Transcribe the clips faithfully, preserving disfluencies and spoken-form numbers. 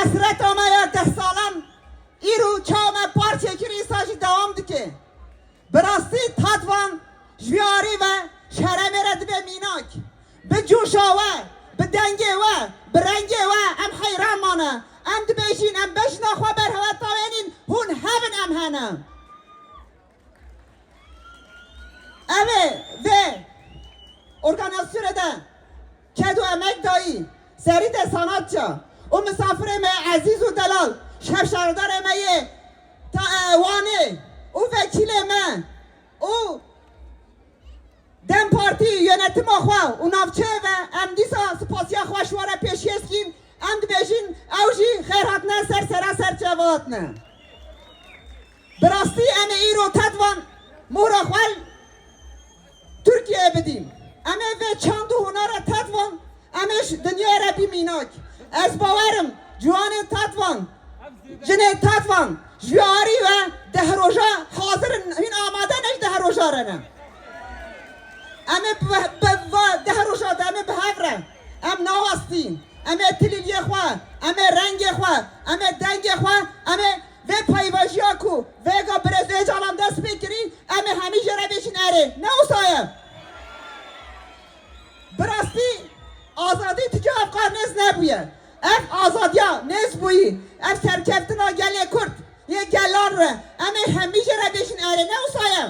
Hesreta me ya deh salan îro çawa me parçe kir, îsa jî dewam dike. Bi rastî Tetvan ji vî arî ve ji herêmê re dibe mînak. Bi coşa we, bi dengê we, bi rengê we em heyran mane. Em dibêjin, em bejna xwe berhewe tawênîn, hûn hebin em hene. Em ê vê organîzasyonê de ked û emek dayî, serî de sanatça û misafirê me ezîz û delal, şevşardarê me yê ta, e, Wanê û vekîlê me û DEM Partî yönetima xwe û navçeyê ve em dîsa spasiya xwe ji we re pêşkêş dikîn. Em dibêjin, ew jî xêr hatine ser sera ser çava hatine. Bi rastî em ê îro Tetvan mohra xwe li Tirkiyeyê bidîn. Em ê vê çand û hunera Tetvan em ê ji dinyayê re bî mînak. Ez bawer im ciwanê Tetvan, jinê Tetvan ji vî arî ve deh roja hazir in, hîn amade ne ji deh roja re ne. Em ê bi, bi va deh roja de em ê bi hev re. Em nawastîn. Em ê tilîliyê xwe, em ê rengê xwe, em ê dengê xwe, em ê vê peyvajiya ku vêga birêz Ocalan dest pê kirî, em ê hemî jê re bêjin erê. Ne wisa ye? Bi rastî azadî tu cih ev qar nêz nebûye. Ev azadiya nêzbûyî, ev serkeftina gelê Kurd yê gelan re, em ê hemî jê re bêjin erê. Ne wisa ye?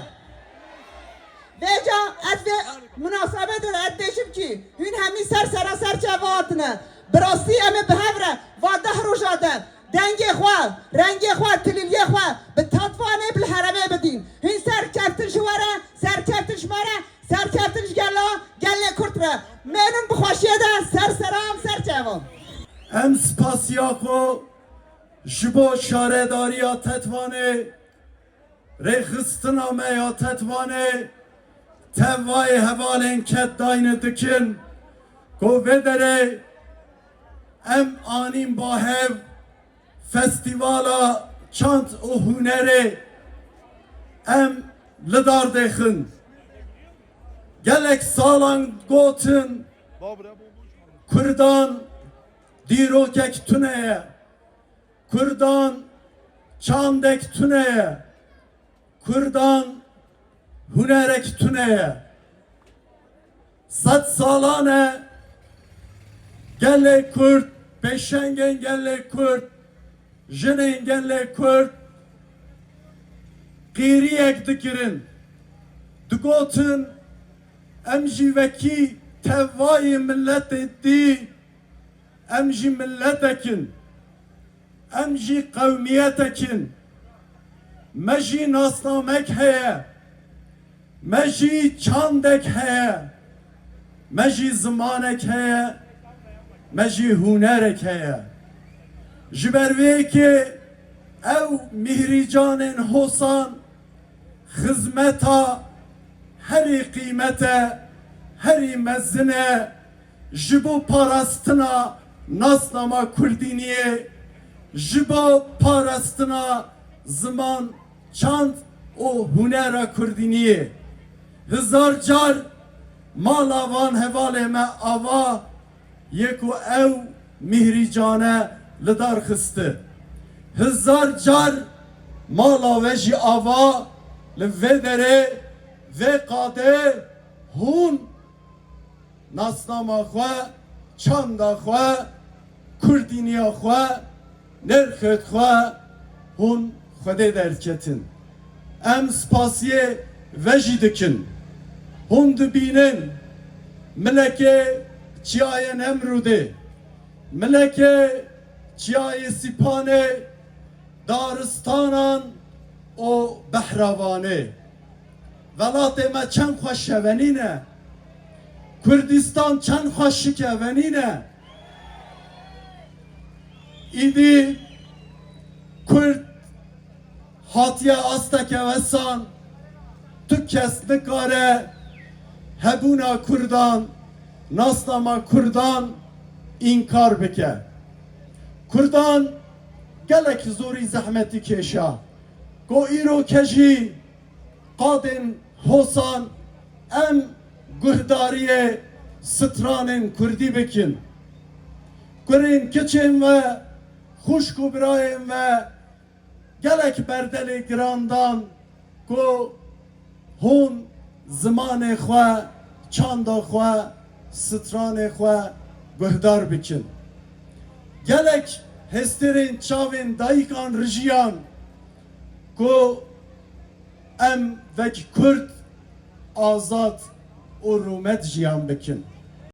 Vêca ez vê munasebetê re ez dibêjim kî hûn hemî ser sera ser çava hatine. Bi rastî em ê bi hev re va deh roja de dengê xwe, rengê xwe, tilîliyê xwe bi Tetvanê, bi li herêmê bidîn. Hûn serkeftin ji we re, serkeftin ji me re, serkeftin ji gela, gelê Kurd re. Mênin bi xweşiyê de ser sera em ser çava. Em spasiya xwe ji bo şaredariya Tetvanê, rêxistina me ya Tetvanê, tevayê hevalên ked dayne dikin ku vê derê em anîn ba hev festîvala çand û hunerê em li dar dêxin. Gelek salan gotin, Kurdan dîrokek tune ye. Kurdan çandek tune ye. Kurdan hunerek tune ye. Sed salan e gelê Kurd, pêşengên gelê Kurd, jinên gelê Kurd qîriyek dikirin. Digotin, em jî wekî tevayê miletê dî, em jî miletek in. Em jî qewmiyetek in. Me jî nasnamek heye. Me jî çandek heye. Me jî zimanek heye. Me jî hunerek heye. Ji ber vê yekê ew mîhrîcanên hosan xizmeta herî qîmet e, herî mezin e ji bo parastina nasnama kurdîniyê, ji bo parastina ziman, çand û hunera kurdîniyê. Hizar car mala van hevalê me ava yê ku ew mîhrîcane li dar xiste. Hizar car mala we jî ava li vê derê, vê qadê hûn nasnama xwe, çanda xwe, kurdîniya xwe, nirxê xwe hûn Xwedê derketin. Em spasiyê ve jî dikin. Hûn dibînin milekê Çiyayê Nemrûdê, milekê Çiyayê Sîpanê, daristanan û behravanê. Welatê me çend xweş şevenîn e. Kurdistan çend xweş şikevenîn e. Îdî Kurd hatiye asteke wesan, tu kes nikare hebûna Kurdan, nasnama Kurdan înkar bike. Kurdan gelek zorî zehmetî kêşa. Ku îro ke jî qadên hosan em guhdariyê stranên kurdî bikin. Kurên kiçên me xwişk û birayên me gelek berdelê giran dan ku hûn zimanê xwe, çanda xwe, stranê xwe guhdar bikin. Gelek hestêrên çavên dayikan rijiyan ku em wek Kurd azad û rûmet jiyan bikin.